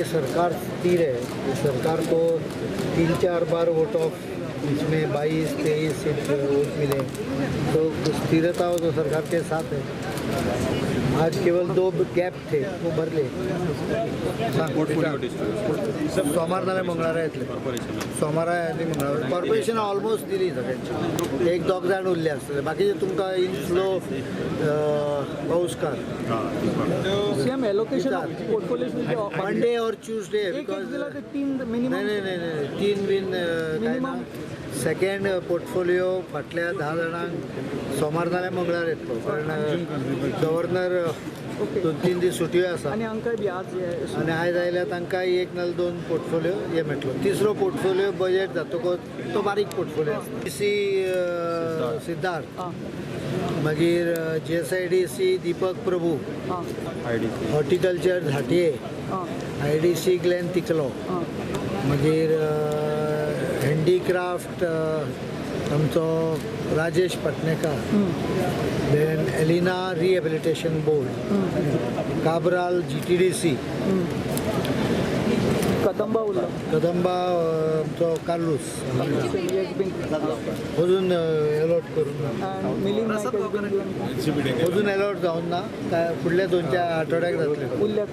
ये सरकार स्थिर है. सरकार को 3-4 बार वोट ऑफ, इसमें 22-23 सीट वोट मिले, तो स्थिरता हो तो सरकार के साथ है. आज केवल 2 गॅप थे, वो भरले. सोमार नाल्यार मंगळारा येतले. सोमारा आनी मंगळारा कॉर्पोरेशन ऑलमोस्ट दिली सगळ्यांची. एक दोग जाण उरले आसतले, बाकीचे तुमकां इन फ्लो पाऊसकार. CM, allocation of portfolios will be Monday or Tuesday. एक एक दिला ते तीन मिनिमम. नाही नाही नाही नाही, तीन बीन काय ना. सेकंड पोर्टफोलिओ फाटल्या 10 जाणांक सोमार नाल्यार मंगळार येतलो, कारण गव्हर्नर 2-3 दीस सुटयो आसा. आनी हांकांय बी आज हे आनी आयज आयल्यार तांकां एक नाल्यार 2 पोर्टफोलिओ हे मेळटलो. तिसरो पोर्टफोलिओ बजेट जातकच तो बारीक पोर्टफोलिओ आसता. सी सिद्धार्थ, मागीर GSIDC Deepak Prabhu, horticulture Zantye, IDC Glenn Tiklo, मागीर हँडीक्राफ्ट आमचो Rajesh Patnekar, then Elina rehabilitation board, Cabral GTDC, Kadamba उरला. कदंबा आमचो कार्लूस. अजून अलॉट करूंक ना. मिलिंद नायक अजून अलॉट जावन ना, काय फुडल्या 2-4 आठवड्याक जातले. उरल्या.